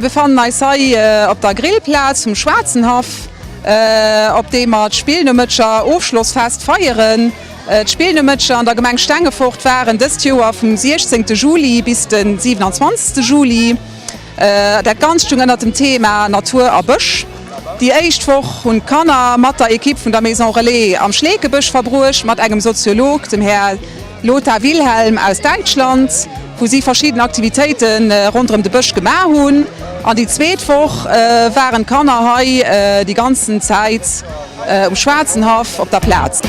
befannen eis hei op der Grillplaz vum Schwaarzenhaff, op deem mer d'Spillnomëttger Ofschlossfest feieren. D'Spillnomëttger an der Gemeng Stengefort waren dëst Joer vum 16 Juli bis de 27 Juli. Dat Ganzt stung ënnert dem Thema Natur a Bësch. Déi éischt Woch hunn d'Kanner mat der Ekipp vun der Maison Relais am Schleekebësch verbruecht, mat engem Soziolog, dem Här Lothar Wilhelm aus Däitschland, wou si verschidden Aktivitéite ronderëm de Bësch gemaach hunn. An déi zweet Woch waren d'Kanner hei déi ganzen Zäit um Schwaarzenhaff op der Plaz.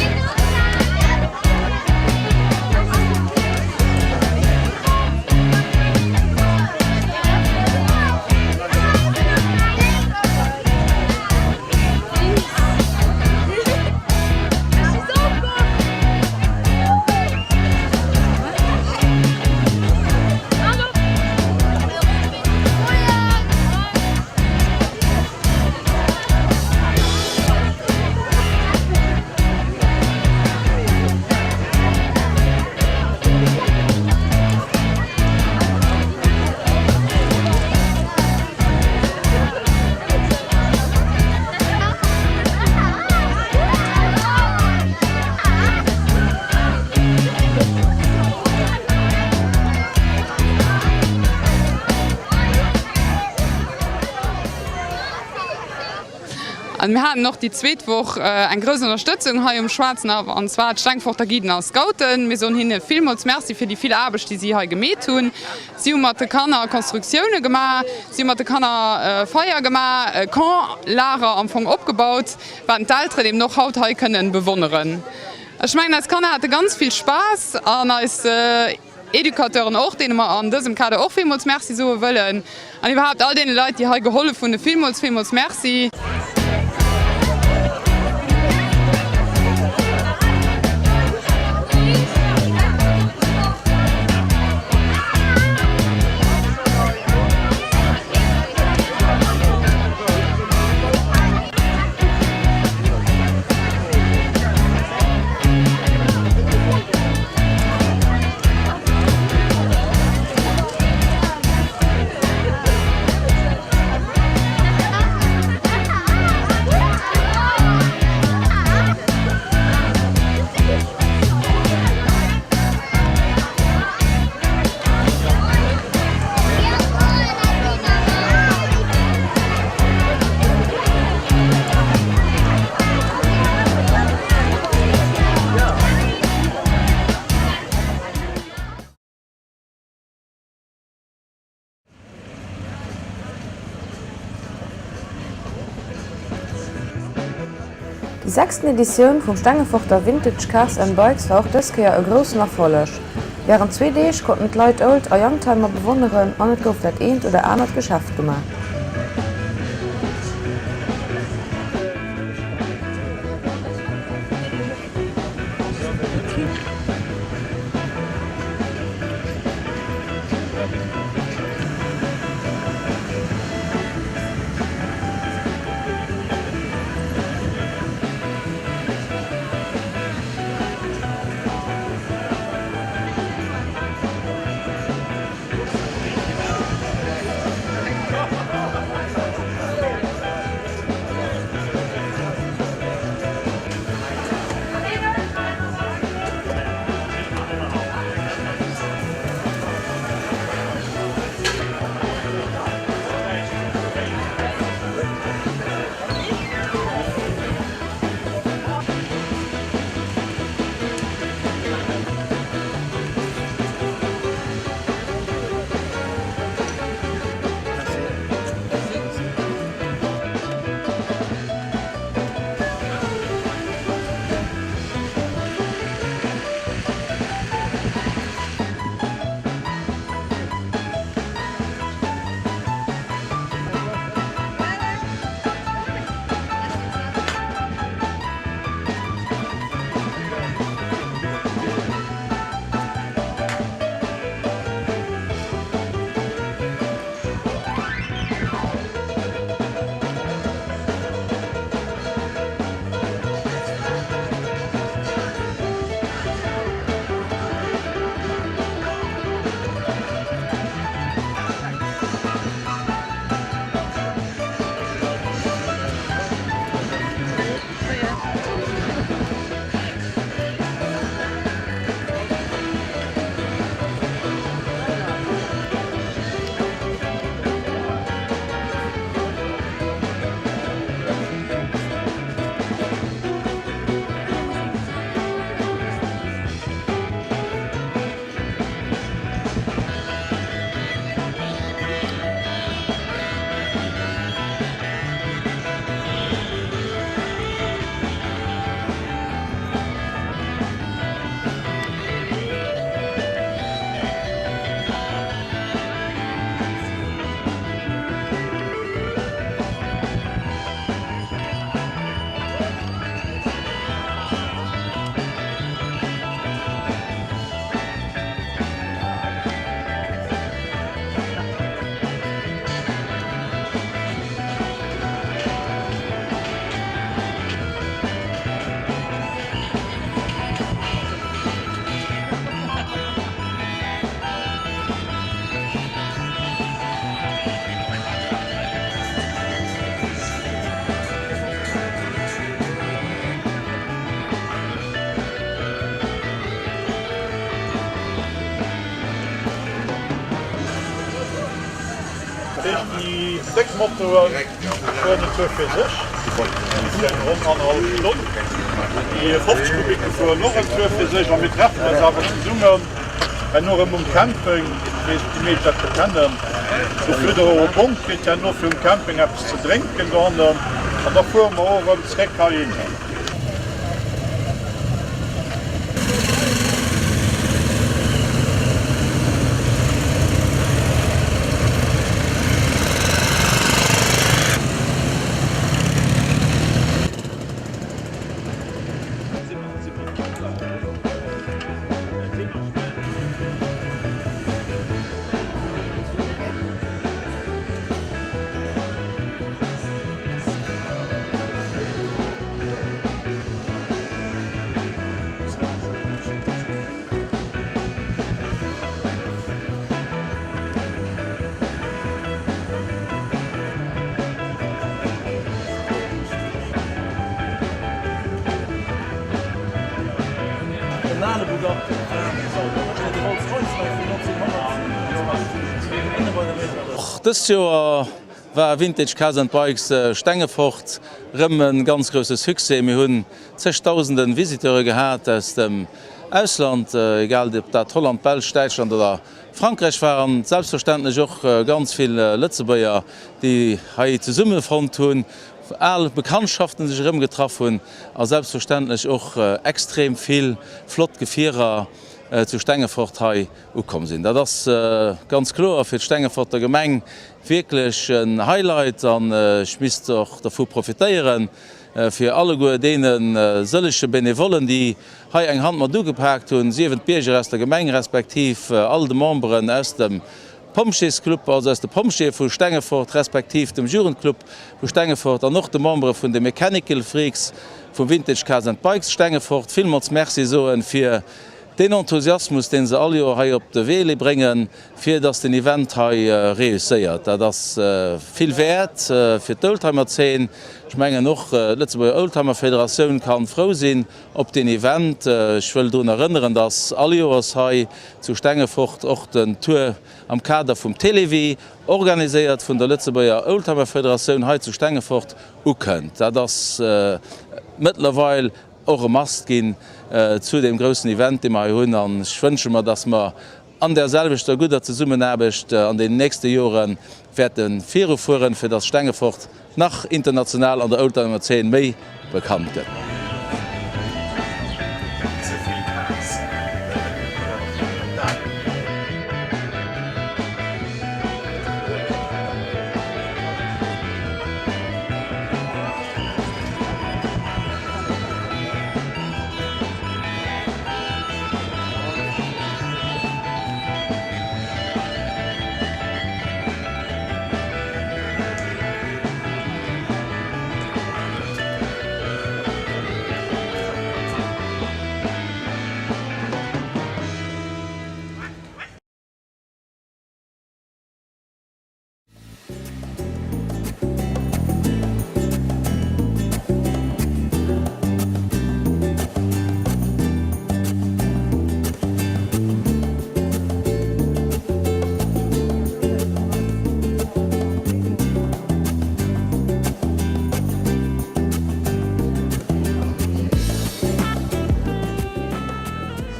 An mir haten och déi zweet Woch eng grouss Ënnerstëtzung hei um Schwaarzenhaff, an zwar d'Stengforter Guiden a Scouten. Mir soen hinne villmools Merci fir déi vill Aarbecht, déi si hei gemeet hunn. Si hu mat de Kanner Konstruktioune gemaach, si hu mat de Kanner Feier gemaach, e Camp-Lager am Fong opgebaut, wat d'Elteren eben och haut hei kënnen bewonneren. Ech mengen, eis Kanner hate ganz vill Spaass an eis Educateuren och, deene mer an dësem Kader och villmools Merci soe wëllen an iwwerhaapt all deene Leit, déi hei gehollef hunn, e villmools, villmools Merci. Déi sechsten Editioun vum Stengeforter Vintage Cars and Bikes war och dës Kéier e groussen Erfolleg. Wärend zwee Deeg konnten d'Leit Old a Youngtimer bewonneren an et gouf dat eent oder anert Geschäft gemaach. Stéck Motoen fueren en Tour fir sech, déi eng ronn annerhallef Stonn. Déi 50 Kubiken fueren och en Tour fir sech a mir treffen eis awer zesummen herno erëm um Camping. Ech weess net, déi meescht dat scho kennen. Do fuert der och e Bond, kritt herno fir um Camping eppes ze drénken dohannen an da fuere mer och erëm zréck heihinner. Och dëst Joer war Vintage Cars and Bikes Stengefort rëm e ganz grousse Succès. Mir hunn zegdausende Visiteure gehat aus dem Ausland, egal ob dat Holland, Belsch, Däitschland oder Frankräich war, an selbstverständlech och ganz vill Lëtzebuerger, déi hei zesummefonnt hunn, al Bekanntschaften sech erëmgetraff hunn a selbstverständlech och extrem vill flott Gefierer zu Stengefort hei ukomm sinn. Dat ass ganz kloer fir d'Stengeforter Gemeng wierklech en Highlight an ech misst och dervu profitéieren, fir alleguer deene sëllege Benevollen, déi hei eng Hand mat ugepaakt hunn, siewen d'Bierger aus der Gemeng respektiv all de Memberen aus dem Pompjeesclub, also aus de Pompjeeë vu Stengefort respektiv dem Jugendclub vu Stengefort an och de Membere vun de Mechanical Freaks vum Vintage Cars and Bikes Stengefort villmools Merci soen fir deen Enthusiasmus, deen se all Joer hei op de Wee bréngen, fir dass den Event hei reusséiert. Dat ass vill wäert fir d'Oldtimer-Zeen. Ech mengen och d'Lëtzebuerger Oldtimer-Federatioun kann frou sinn op deen Event. Ech wëll drun erënneren, dass all Joers hei zu Stengefort och den Tour am Kader vum Télévie, organiséiert vun der Lëtzebuerger Oldtimer-Federatioun, hei zu Stengefort ukënnt. Dat ass mëttlerweil och e Must ginn zu deem groussen Event, dee mer hei hunn. An ech wënsche mer, dass mer an där selwechter gudder Zesummenaarbecht an den nächste Jore wäerte virufueren, fir dass Stengefort nach international an der Oldtimer-Zeen méi bekannt gëtt.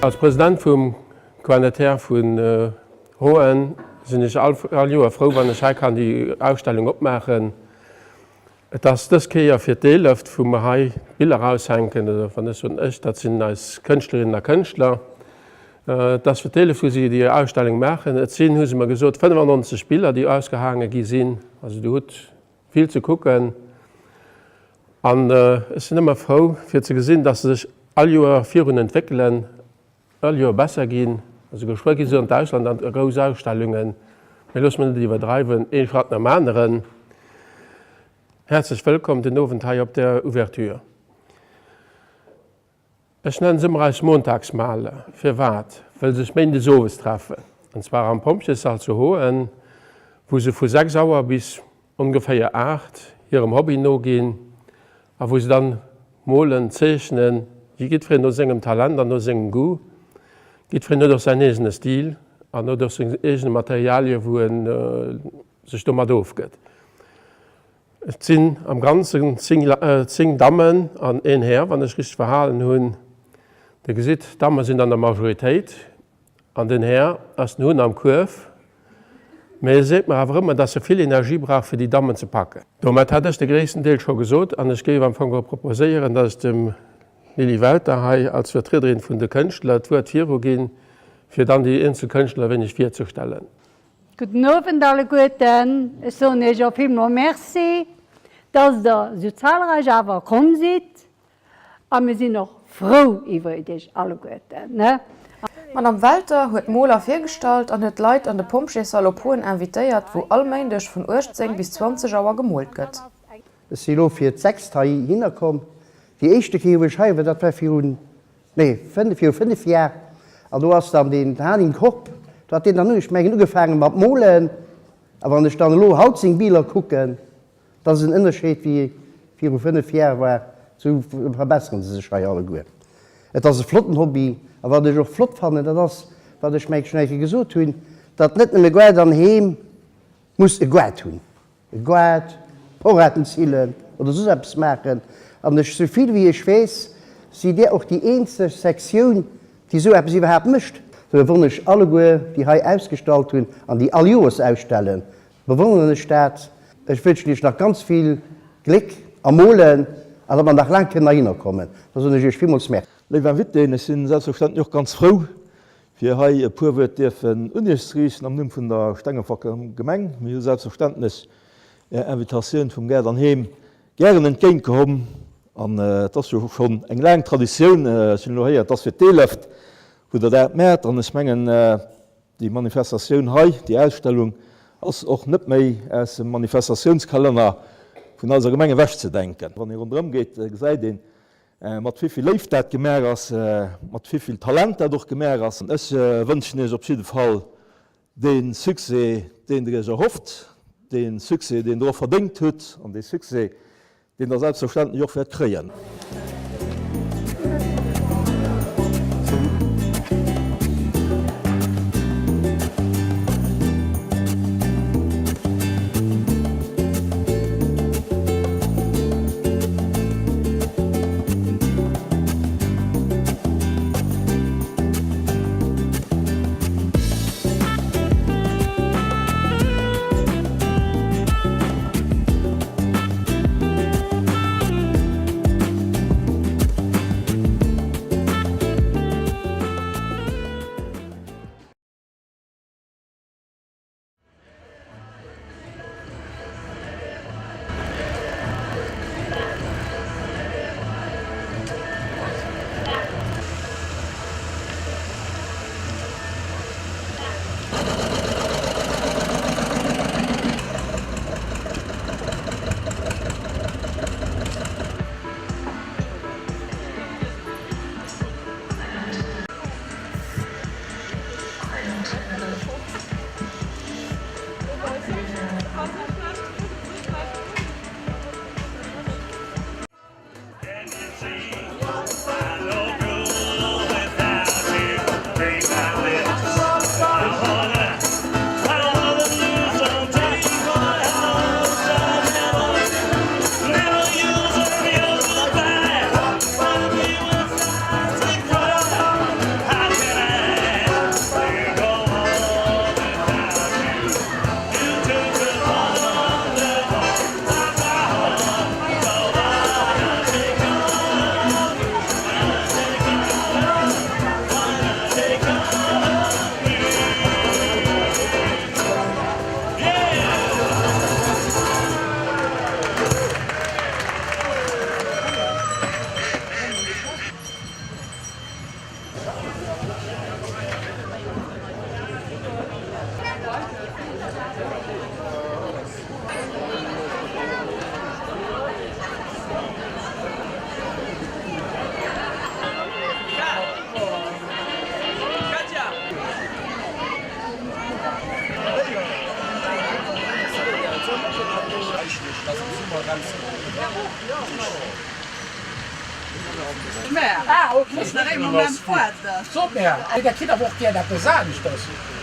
Als President vum Coordinateur vun Hoen sinn ech all Joer frou, wann ech hei kann déi Ausstellung opmaachen. Et ass dës Kéier fir d'Eeleft, wou mer hei d'Biller aushänken, oder wann ech soen ech, dat sinn eis Kënschtlerinnen a Kënschtler. Et ass fir d'Eeleft, wou si déi Ausstellung maachen. Et sinn, hu se mer gesot, 95 Biller, déi ausgehaange gi sinn. Also Dir hutt vill ze kucken. An ech sinn ëmmer frou, fir ze gesinn, dass se sech all Joer virun entwéckelen. All Joer besser ginn. Also geschwë gi se an d'Ausland an grouss Ausstellungen. Mee loosse mer net iwwerdreiwen, ee Schratt nom aneren. Häerzlech wëllkomm den Owend hei op der Ouverture. Ech nennen se ëmmer eis Montagsmaler. Firwat? Wëll se sech méindes owes treffen, an zwar am Pompjeessall zu Hoen, wou se vu 6 Auer bis ongeféier 8 hirem Hobby noginn a wou se dann molen, zeechnen, jiddwereen no sengem Talent an no sengem Goût. Jiddwereen huet och säin eegene Stil an huet och seng eegene Materialie wou en sech domat ofgëtt. Et sinn am Ganzen 10 Dammen an een Här, wann ech richteg verhalen hunn. Dir gesitt, d'Damme sinn an der Majoritéit an den Här ass den Hunn am Kuerf. Mee e seet mer awer ëmmer, dass e vill Energie brauch, fir déi Dammen ze packen. Domat hätt ech de gréissten Deel scho gesot an ech géif am Fong och proposéieren, dass ech dem Lily Welter hei als Vertriederin vun de Kënschtler d'Wuert viruginn, fir dann déi eenzel Kënschtler e wéineg virzestellen. Gudden Owend alleguerten. Ech soen Iech och villmol Merci, dass Der esou zahlreich awer komm sidd. A mir sinn och frou iwwer Iech alleguerten. D'Madame Welter huet d'Moler virgestallt an huet d'Leit an de Pompjeessall op Hoen invitéiert, wou all Méindeg vun 18 bis 20 Auer gemoolt gëtt. Ech si elo fir d'sechst heihinner komm. Déi éischte Kéier, wou ech hei war, dat war virun, nee, fënnef, viru fënnef Jar. An do ass dann deen Hanin Korb, do hat deen dann, ech mengen, ugefaange mat molen. A wann ech dann elo haut seng Biller kucken, Dat ass en Ënnerscheed wéi viru 5 Jar war. Sou verbesseren se sech hei alleguer. Et ass e flotten Hobby. A wat ech och flott fannen, dat ass, wat ech mengen schonn eng Kéier gesot hunn, datt net nëmme Goart an Heem muss e Goart hunn. E Goart, Poraten zillen oder soss eppes maachen. An ech, sou vill wéi ech weess, sidd Dir och déi eenzeg Sektioun, déi esou eppes iwwerhaapt mécht. Sou bewonnere ech alleguer, déi hei ausgestallt hunn an déi all Joers ausstellen, Bewonneren ech dat. Ech wënschen iech nach ganz vill Gléck am Molen an datt mer nach laang kënnen heihinner kommen. Da soen ech iech villmools Merci. Léif Invitéen, ech sinn selbstverständlech och ganz frou, fir hei e puer Wuert dierfen un Iech ze riichten am Numm vun der Stengeforter Gemeng. Mir hu selbstverständlech Är Invitatioun vum Gaart an Heem gären entgéint gehomm an et ass jo schonn eng laang Traditioun, ech hunn elo héiert, et ass fir d'eeleft, wou Der dat maacht an ech mengen, Déi Manifestatioun hei, déi Ausstellung, ass och net méi aus dem Manifestatiounskalenner vun eiser Gemeng ewechzedenken. Wann ee ronderëm geet, gesäit een, mat wéi vill Léift dat gemaach ass, mat wéi vill Talent dat och gemaach ass. Ech wënschen Iech op jidde Fall dee Succès, deen Der Iech erhofft, dee Succès, deen Der och verdéngt hutt an dee Succès, Deen der selbstverständlech och wäert kréien.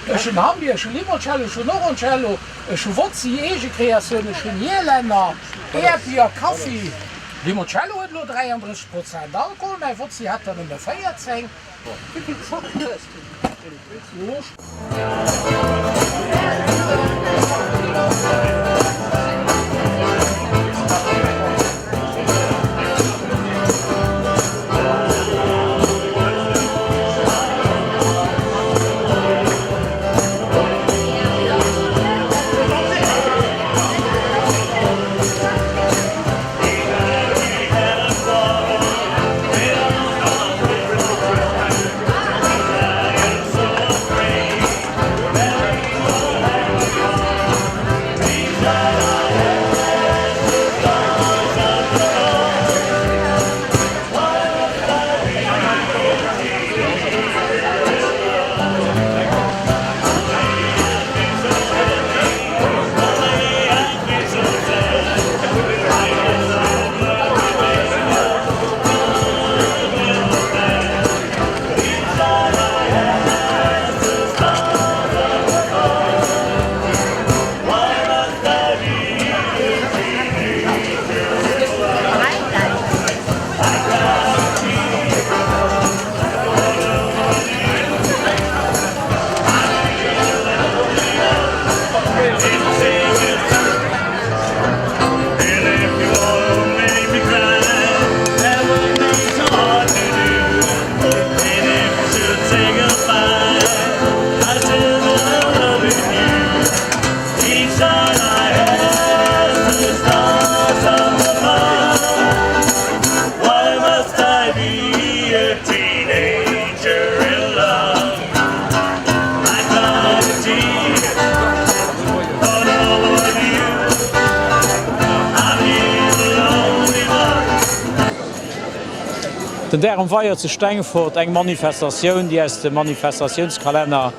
Ech hunn Hambier, ech hunn Limoncello, ech hunn Orangello, ech hu Wotzi, Eegekreatioun, ech hunn Hielenner, Äerdbier, Kaffi. Limoncello huet elo 33 Prozent Alkohol, mäi Wotzi hat der nëmme 14. Wéivill Zocker hues du? Den Dag um Weier zu Stengefort, eng Manifestatioun, déi aus dem Manifestatiounskalenner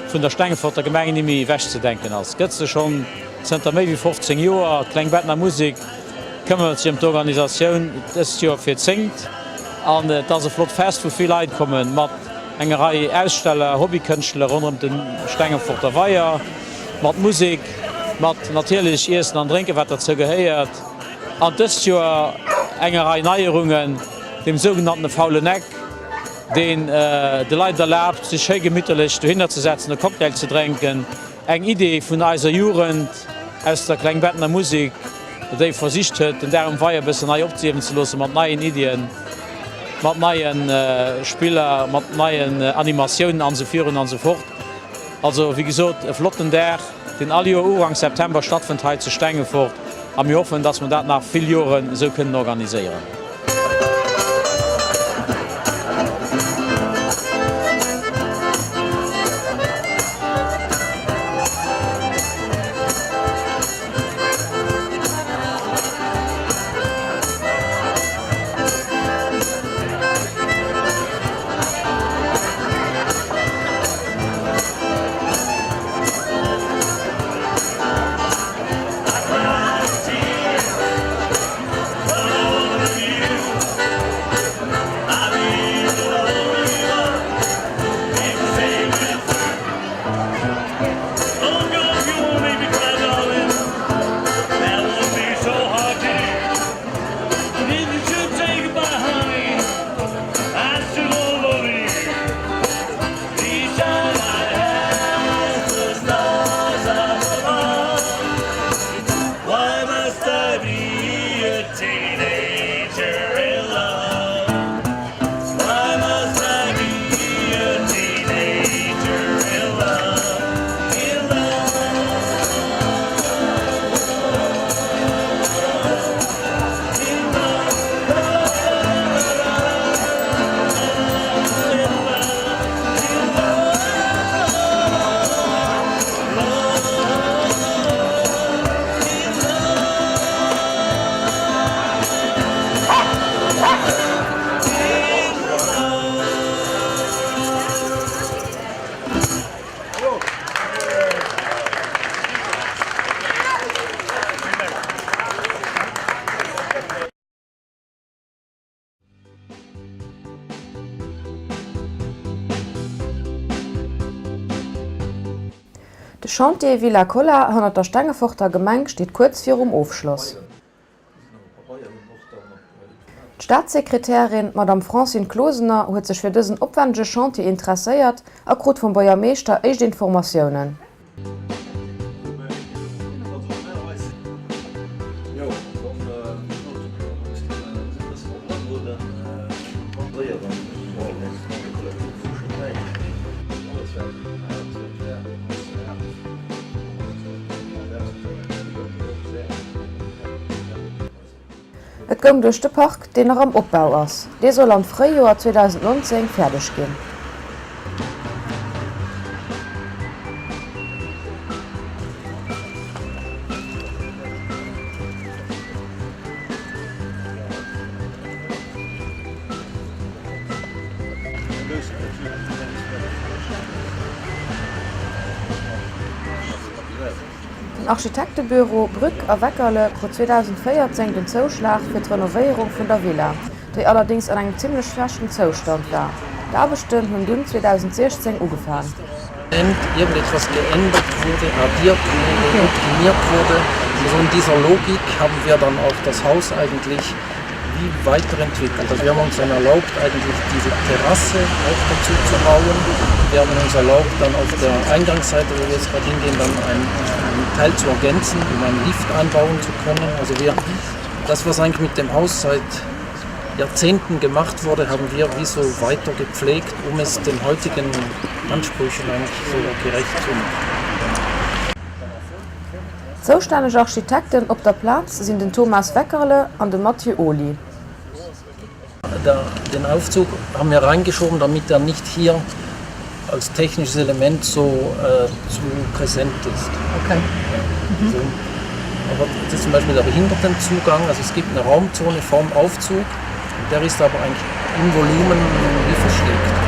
vun der Stengeforter Gemeng nimmi ewechzedenken ass, gëtt se schonn zënter méi wéi 15 Joer. D'Klengbettener Musek këmmert sech ëm d'Organisatioun, dëst Joer fir d'zéngt. An et ass e flott Fest, wou vill Leit kommen, mat enger Rei Aussteller, Hobbykënschtler ronderëm de Stengeforter Weier, mat Musek, mat natierlech Iessen an Drénken, wat derzou gehéiert. An dëst Joer enger Rei Neierungen, dem sougenannte faulen Eck, deen de Leit erlaabt, sech schéi gemitterlech dohinner ze setzen, e Cocktail ze drénken. Eng Idee vun eiser Jugend aus der Klengbettener Musek, déi versicht huet, den Dag um Weier e bëssen nei opzliewen ze loossen, mat neien Iddien, mat neie Spiller, mat neien Animatiounen an esou virun an esou fort. Also, wéi gesot, e flotten Dag, deen all Joer Uganks September stattfënnt hei zu Stengefort a mir hoffen, dass mer dat nach vill Joren esou kënnen organiséieren. De Chantier Villa Kolla hannert der Stengeforter Gemeng steet kuerz virum Ofschloss. D'Staatssekretärin, d'Madame Francine Closener, huet sech fir dësen opwännege Chantier interesséiert a krut vum Buergermeeschter éischt Informatiounen. Et goung duerch de Park, deen nach am Opbau ass. Dee soll am Fréijoer 2019 fäerdeg ginn. Den Architektebüro Brück a Weckerle krut 2014 den Zouschlag fir d'Renovéierung vun der Villa, déi allerdéngs an engem zimmlech schlechten Zoustand war. D'Aarbechten hunn dunn 2016 ugefaang. Irgendetwas geändert wurde, addiert wurde, optimiert wurde. Also in dieser Logik haben wir dann auch das Haus eigentlich wie weiterentwickelt. Also wir haben uns dann erlaubt, eigentlich diese Terrasse auch dazu zu bauen. Wir haben uns erlaubt, dann auf der Eingangsseite, wo wir jetzt gerade hingehen, dann einen, einen Teil zu ergänzen, um einen Lift einbauen zu können. Also wir, das, was eigentlich mit dem Haus seit Jahrzehnten gemacht wurde, haben wir wie so weiter gepflegt, um es den heutigen Ansprüchen eigentlich so gerecht zu machen. Zoustänneg Architekten op der Plaz sinn den Thomas Weckerle an de Mathieu Oly. Den Aufzug haben wir reingeschoben, damit er nicht hier als technisches Element so äh, zu präsent ist. Okay. Ja. Mhm. So. Aber das ist zum Beispiel der Behindertenzugang, also es gibt eine Raumzone vorm Aufzug, der ist aber eigentlich im Volumen wie verschlägt.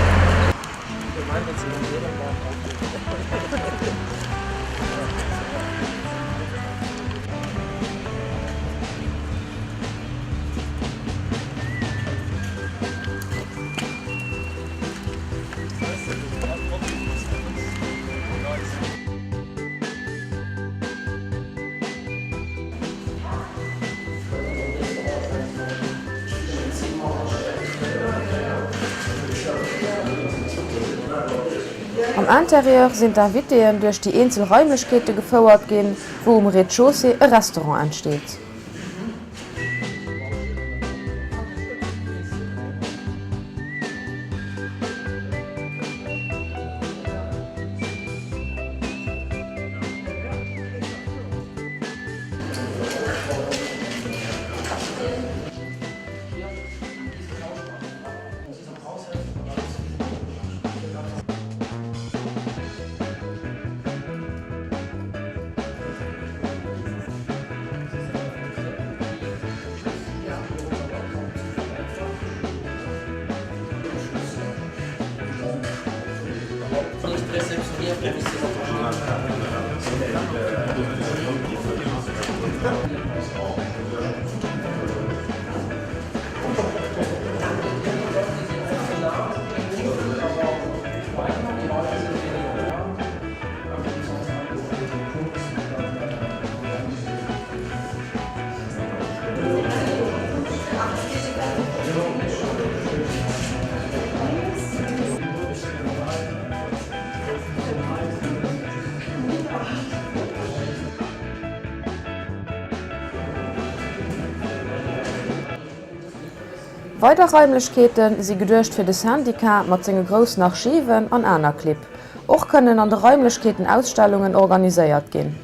Am Interieur sinn d'Invitéen duerch déi eenzel Raimlechkeete gefouert ginn, wou um Rez-de-chaussée e Restaurant entsteet. Weider Raimlechkeete si geduecht fir de Syndicat mat senge groussen Archiven an aner Clibb. Och kënnen an de Raimlechkeeten Ausstellungen organiséiert ginn.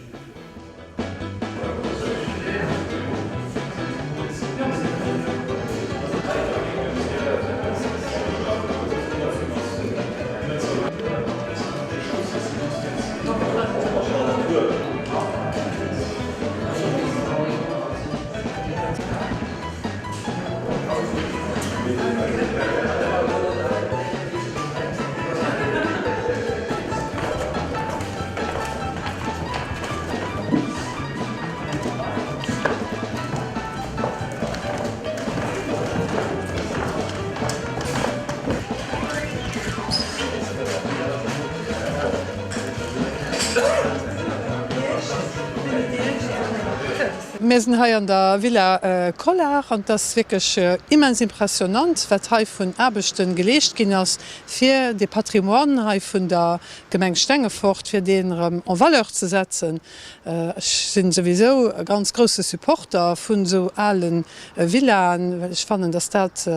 Mir sinn hei an der Villa Collart an et ass wierklech immens impressionant, wat hei vun Aarbechte geleescht ginn ass, fir dee Patrimoine hei vun der Gemeng Stengefort, fir deen erëm en valeur ze setzen. Ech sinn souwisou e ganz grousse Supporter vun esou ale Villaen, well ech fannen, dass dat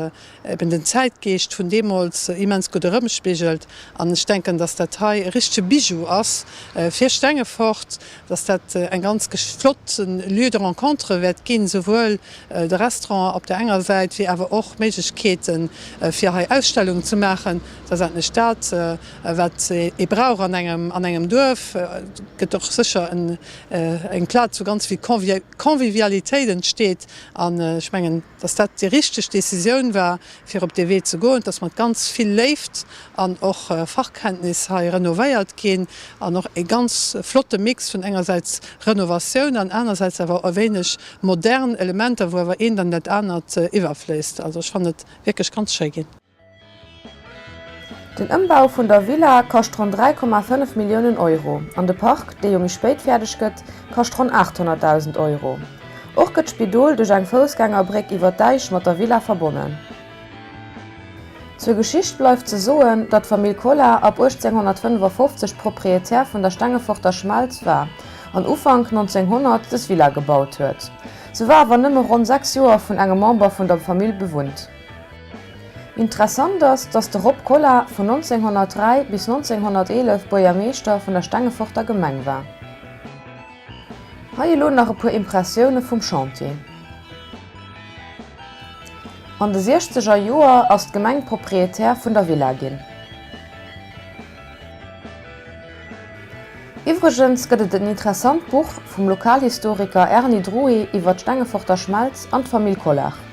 eben den Zäitgeescht vun deemools immens gutt erëmspigelt. An ech denken, dass dat hei e richtege Bijou ass fir Stengefort, dass dat eng ganz flott Lieu de rencontre wäert ginn, souwuel de Restaurant op der enger Säit wéi awer och Méiglechkeete fir hei Ausstellungen ze maachen. Dat ass endlech dat, wat ee brauch an engem an engem Duerf. Et gëtt och sécher eng Plaz, wou ganz vill Convivialitéit entsteet. An ech mengen, dass dat déi richteg Décisioun war, fir op dee Wee ze goen, dass mat ganz vill Léift an och Fachkenntnis hei renovéiert ginn an och e ganz flotte Mix vun engersäits Renovatioun an anersäits awer e wéineg modern Elementer, wou awer eent an dat anert iwwerfléisst. Also ech fannen et wierklech ganz schéi ginn. Den Ëmbau vun der Villa kascht ronn 3,5 Milliounen Euro an de Park, dee jo méi spéit fäerdeg gëtt, kascht ronn 800.000 Euro. Och gëtt d'Spidol duerch eng Foussgängerbréck iwwer d'Äisch mat der Villa verbonnen. Zur Geschicht bleift ze soen, datt d'Famill Collart ab 1855 Proprietär vun der Stengeforter Schmelz war an Ufank 1900 dës Villa gebaut huet. Se war awer nëmme ronn 6 Joer vun engem Member vun der Famill bewunnt. Interessant ass, datt de Rob Collard vun 1903 bis 1911 Buergermeeschter vun der Stengeforter Gemeng war. Hei elo nach e puer Impressioune vum Chantier. An de siechzeger Joer ass d'Gemeng Proprietär vun der Villa ginn. Iwwregens gëtt et en interessant Buch vum Lokalhistoriker Erny Druey iwwer d'Stengeforter Schmelz an d'Famill Collart.